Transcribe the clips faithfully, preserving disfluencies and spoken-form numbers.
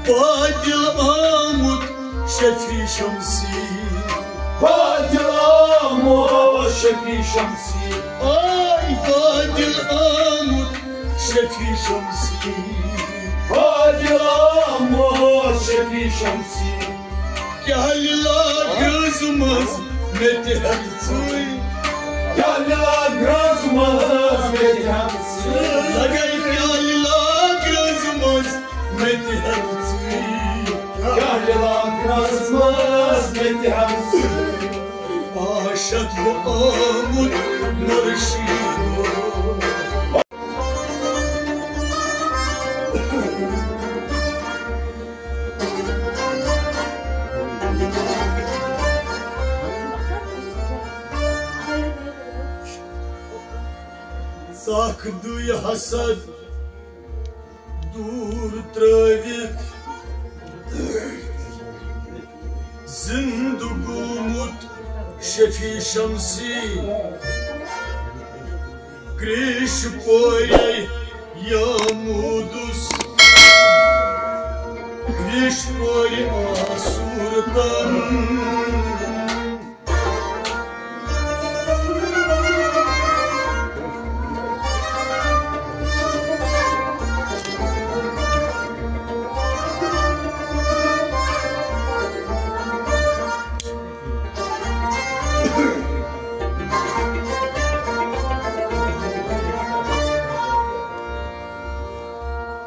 بادل آمُت شفیع شمسی۔ بادل آمُت شفیع شمسی۔ آے بادل آمُت شفیع شمسی۔ بادل آمُت شفیع شمسی۔ کیٛاہ لیلا گرٛٲز منٛز مےٚ تہِ ہٮ۪ژٕے۔ کیٛاہ لیلا گرٛٲز منٛز مےٚ تہِ ہٮ۪ژٕے۔ لگے کیٛاہ لیلا گرٛٲز منٛز مےٚ تہِ ہٮ۪ژٕے۔ کیٛاہ لیلا گرٛٲز منٛز مےٚ تہِ ہٮ۪ژٕے۔ آشت بہٕ آمُت مُرشیدو۔ ژکھ دُے حسد دوٗر ترٲوِتھ، زِندٕ گوٚمُت شفیع شمسی۔ کرٛیش پورے یامودُس، کرٛیش پورِ آسوٗر تن۔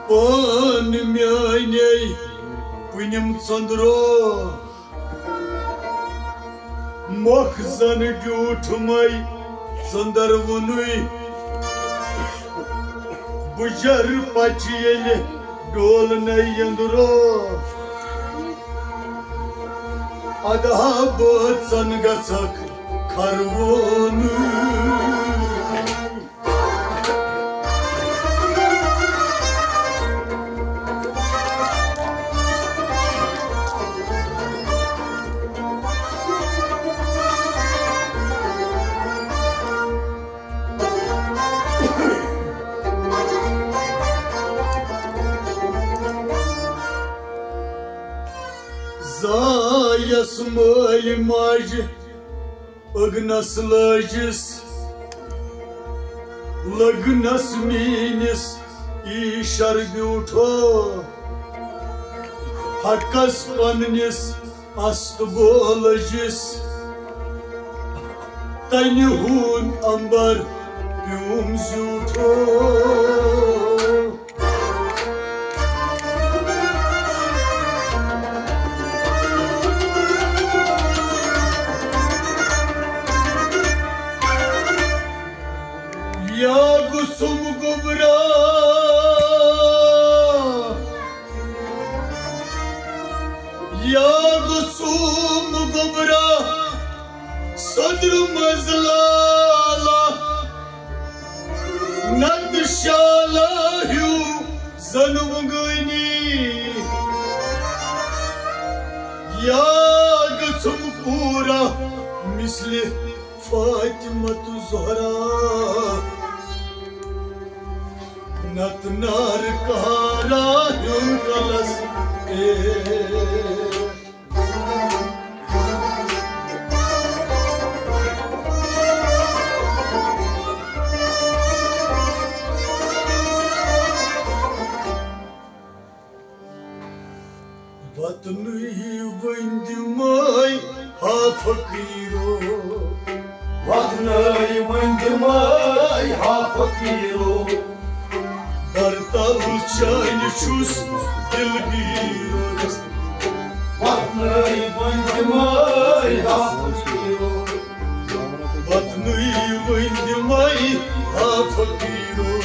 پان میانے پُنِم ژٔنٛدرو، مۄکھ زن ڈیوٗٹھ مے ژٔنٛدر وُنُے۔ بُجر پچہِ ییٚلہِ ڈولنَے یٔنٛدرو، ادٕ ہا بٲژن گژھکھ کھروونُے۔ زایس مٲلۍ ماجہِ أگنس لٲجِس، لٔگنس میٖنِس ایشر بیوٗٹھو۔ حقس پننِس است بولجِس، تنہِ ہُنٛد امبر پیوم زیوٗٹھو۔ یا گُسُم گوٚبرا، یا گُسُم گوٚبرا، صدر منٛز لالا، نتہٕ شالا ہیوٗ زن وُنگٲنی۔ یا گژھُم پوٗرا مثلِ فاطمہ تہٕ زہرا، نتہٕ نار کہارا ہیوٚن کلس۔ اے۔ وطنٕے ؤنۍ دِمَے ہا فقیٖرو۔ وطنٕے ؤنۍ دِمَے ہا فقیٖرو۔ برتل چٲنۍ چھُس دِلگیٖرو۔ وطنٕے ؤنۍ دِمَے ہا فقیٖرو۔ وطنٕے ؤنۍ دِمَے ہا فقیٖرو۔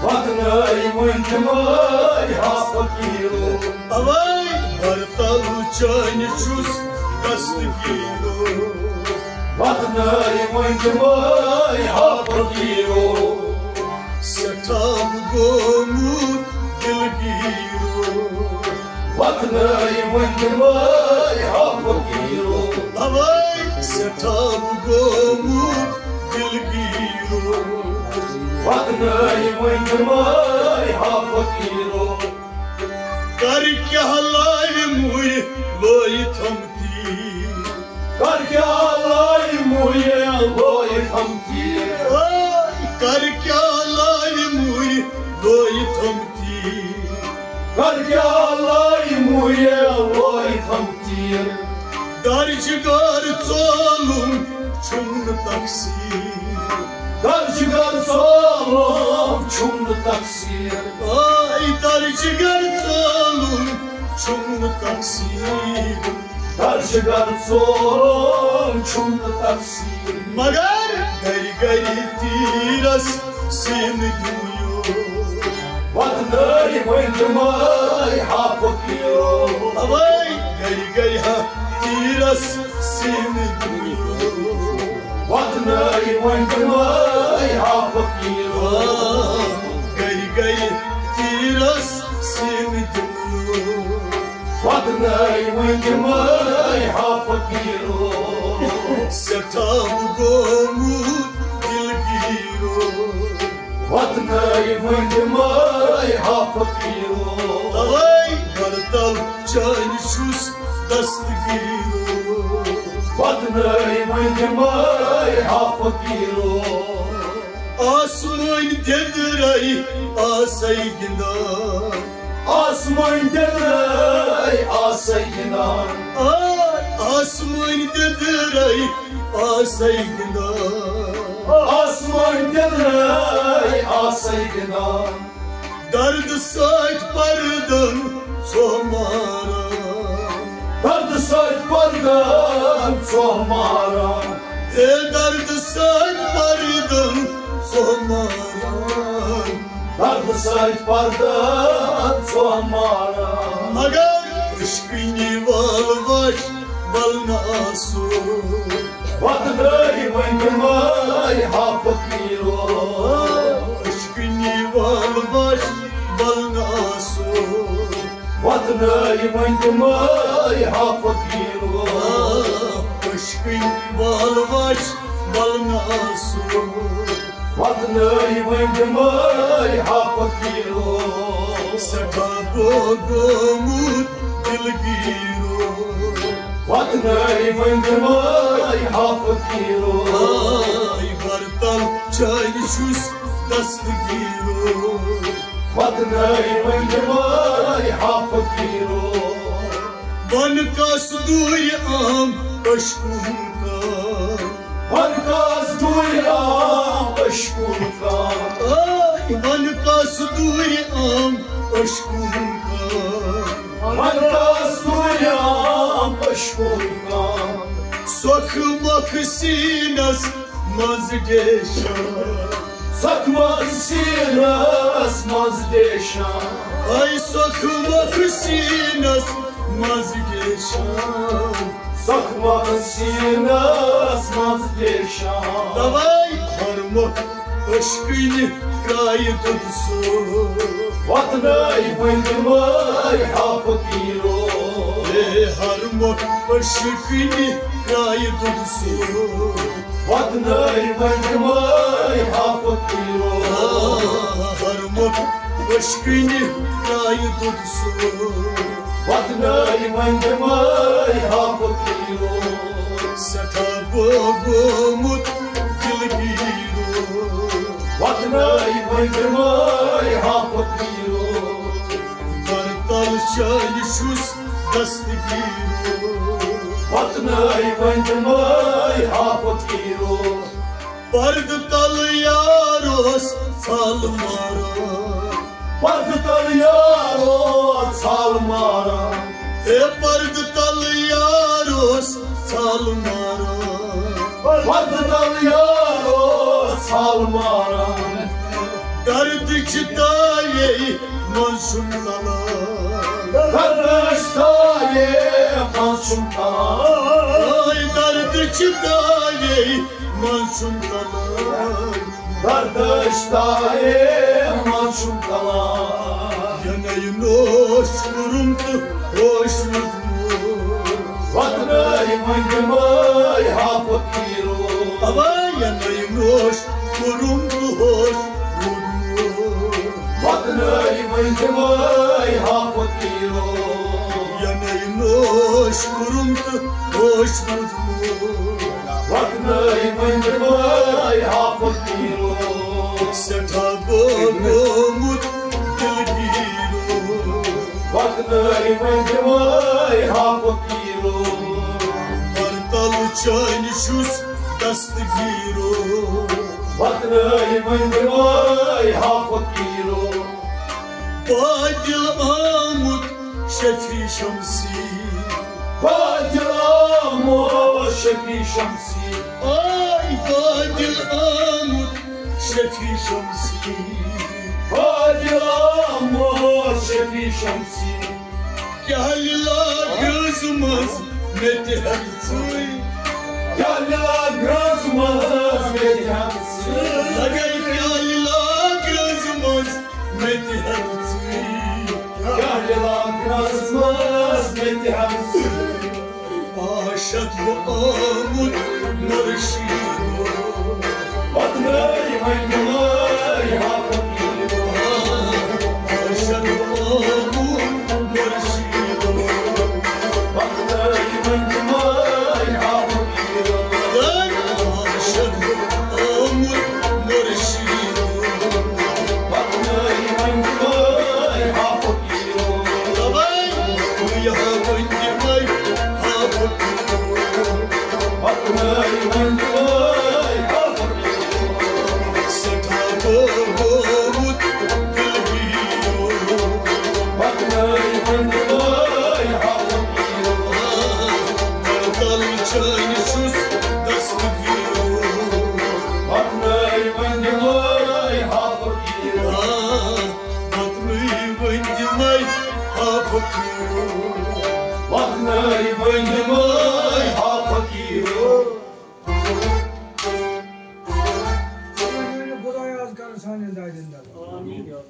وطنٕے ؤنۍ دِمَے ہا فقیٖرو۔ اوے برتل چٲنۍ چھُس دستگیٖرو۔ وطنٕے ؤنۍ دِمَے ہا فقیٖرو۔ سٮ۪ٹھاہ گوٚمُت دِلگیٖرو۔ وطنٕے ؤنۍ دِمَے ہا فقیٖرو۔ اوے سٮ۪ٹھاہ گوٚمُت دِلگیٖرو۔ وطنٕے ؤنۍ دِمَے ہا فقیٖرو۔ کر کیٛاہ لارِ موٗرۍ لٲیِتھ ہم تیٖر۔ کر کیٛاہ لارِ موٗرۍ لٲیِتھ ہم تیٖر۔ کر کیٛاہ لارِ موٗرۍ لٲیِتھ ہم تیٖر۔ کر کیٛاہ لارِ موٗرۍ لٲیِتھ ہم تیٖر۔ در جگر ژولُم چھُم نہٕ تقصیٖر۔ در جگر ژولُم چھُم نہٕ تقصیٖر۔ آے در جگر ژولُم چھُم نہٕ تقصیٖر۔ در جگر ژولُم چھُم نہٕ تقصیٖر۔ مگر گرِ گرِ تیٖرس سیٖنہٕ دیُن یور۔ وتنٲوۍ وۄنۍ تِمے ہا فقیٖرو۔ اوے گرِ گرِ ہا تیٖرس سیٖنہٕ دیُن یور۔ وتنٲوۍ وۄنۍ تِمے ہا فقیٖرو۔ گرِ گرِ تیٖرس سیٖنہٕ دیُن یور۔ وتنٲوۍ وۄنۍ تِمے ہا فقیٖرو۔ سٮ۪ٹھاہ بہٕ گوٚمُت دِلگیٖرو۔ وتنٲوۍ وۄنۍ تِمے ہا فقیٖرو۔ توے برتل چٲنۍ چھُس دستگیٖرو۔ وتنٲوۍ وۄنۍ تِمے ہا فقیٖرو۔ آسمٲنۍ دٮ۪درے آسے گِنٛدان۔ آسمٲنۍ دٮ۪درے آسے گِنٛدان۔ آے آسمٲنۍ دٮ۪درے آسے گِنٛدان۔ آسمٲنۍ دٮ۪درے آسے گِنٛدان۔ دردٕ سۭتۍ پردن ژوہ ماران۔ دردٕ سۭتۍ پردن ژوہ ماران۔ ہے دردٕ سۭتۍ پردن ژوہ ماران۔ دردٕ سۭتۍ پردن ژوہ ماران۔ مگر عشقٕنی وال وش بل نہ آسو۔ وتنٲوۍ وۄنۍ تِمے ہا فقیٖرو۔ عشقٕنی وال وش بل نہ آسو۔ وتنٲوۍ وۄنۍ تِمے ہا فقیٖرو۔ عشقٕنۍ وال وش بل نہ آسو۔ وتنٲوۍ وۄنۍ تِمے ہا فقیٖرو۔ سٮ۪ٹھاہ بہٕ گوٚمُت دِلگیٖرو۔ وتنٲوۍ وۄنۍ تِمے ہا فقیٖرو۔ آے برتل چٲنۍ چھُس دستگیٖرو۔ وتنٲوۍ وۄنۍ تِمے ہا فقیٖرو۔ بۄنہٕ کس دوٗرِ عام عشقُن کام۔ بۄنہٕ کس دوٗرِ عام عشقُن کام۔ آے بۄنہٕ کس دوٗرِ عام عشقُن کام۔ بۄنہٕ کس دوٗرِ عام عشقُن کام۔ سۄکھٕ مۄکھٕ سیٖنس منٛز ڈیشان۔ سۄکھٕ مۄکھٕ سیٖنس منٛز ڈیشان۔ آے سۄکھٕ مۄکھٕ سیٖنس منٛز ڈیشان۔ سۄکھٕ مۄکھٕ سیٖنس منٛز ڈیشان۔ توے ہر مۄکھ عشقٕنہِ کرایہِ دُد سُہ۔ وتنٲوۍ وۄنۍ تِمے ہا فقیٖرو۔ ہے ہر مۄکھ عشقٕنہِ کرایہِ دُد سُہ۔ وتنٲوۍ وۄنۍ تِمے ہا فقیٖرو۔ ہر مۄکھ عشقٕنہِ کرایہِ دُد سُہ۔ وتنٲوۍ وۄنۍ تِمے ہا فقیٖرو۔ سٮ۪ٹھاہ بہٕ گوٚمُت دِلگیٖرو۔ وتنٲوۍ وۄنۍ تِمے ہا فقیٖرو۔ برتل چٲنۍ چھُس دستگیٖرو۔ وتنٲوۍ وۄنۍ تِمے ہا فقیٖرو۔ پردٕ تل یار اوس ژھال ماران۔ پردٕ تل یار اوس ژھال ماران۔ ہے پردٕ تل یار اوس ژھال ماران۔ پردٕ تل یار اوس ژھال ماران۔ دردٕچ تاوے منٛز چھُم تلان۔ دردٕچ تاوے منٛز چھُم تلان۔ آے دردٕچ تاوے منٛز چھُم تلان۔ دردٕچ تاوے منٛز چھُم تلان۔ ینَے نوش کوٚرُم تہٕ ہوش روٗدمُت۔ وتنٲوۍ وۄنۍ تِمے ہا فقیٖرو۔ اوا ینَے نوش کوٚرُم تہٕ ہوش روٗدمُت۔ وتنٲوۍ وۄنۍ تِمے ہا فقیٖرو۔ یَنَے نوش کوٚرُم تہٕ ہوش روٗدمُت۔ وَتنَے ؤنۍ دِمَے ہا فقیٖرو۔ سٮ۪ٹھاہ بہٕ گوٚمُت دِلگیٖرو۔ وَتنَے ؤنۍ دِمَے ہا فقیٖرو۔ وَرتَل چٲنۍ چھُس دستگیٖرو۔ وَتنَے ؤنۍ دِمَے ہا فقیٖرو۔ بادل آمُت شفیع شمسی۔ بادل آمُت شفیع شمسی۔ آے بادل آمُت شفیع شمسی۔ بادل آمُت شفیع شمسی۔ کیٛاہ لیلا گرٛٲز منٛز مےٚ تہِ ہٮ۪کھ ژٕے۔ کیٛاہ لیلا گرٛٲز منٛز مےٚ تہِ ہٮ۪کھ ژٕے۔ لگے کیٛاہ لیلا گرٛٲز منٛز مےٚ تہِ ہٮ۪کھ ژٕے۔ کیٛاہ لیلا گرٛٲز منٛز مےٚ تہِ ہٮ۪کھ ژٕے۔ عاشق بہٕ آمُت مُرشیٖدو۔ پتنٲے ونہِ مٲے ہا فقیٖرو۔ عاشق بہٕ آمُت مُرشیٖدو۔ پتنٲے ونہِ مٲے ہا فقیٖرو۔ عاشق بہٕ آمُت مُرشیٖدو۔ پتنٲے ونہِ مٲے ہا فقیٖرو۔ دَپان، یہِ ہا ؤنۍ تِمَے ہا فقیٖرو۔ پتنٲے ؤنۍ تِمَے ہا فقیٖرو۔ سٮ۪ٹھاہ گوٚوُت دِلگیٖرو۔ پتنٲے ؤنۍ تِمَے ہا فقیٖرو۔ وَرتَل چٲنۍ چھُس دستگیٖرو۔ پتنٲے ؤنۍ تِمَے ہا فقیٖرو۔ پتنٲے ؤنۍ تِمَے ہا فقیٖرو۔ پتنٲے ؤنۍ تِمَے ہا فقیٖرو۔ خدایہ از کر سانٮ۪ن دادٮ۪ن دوا۔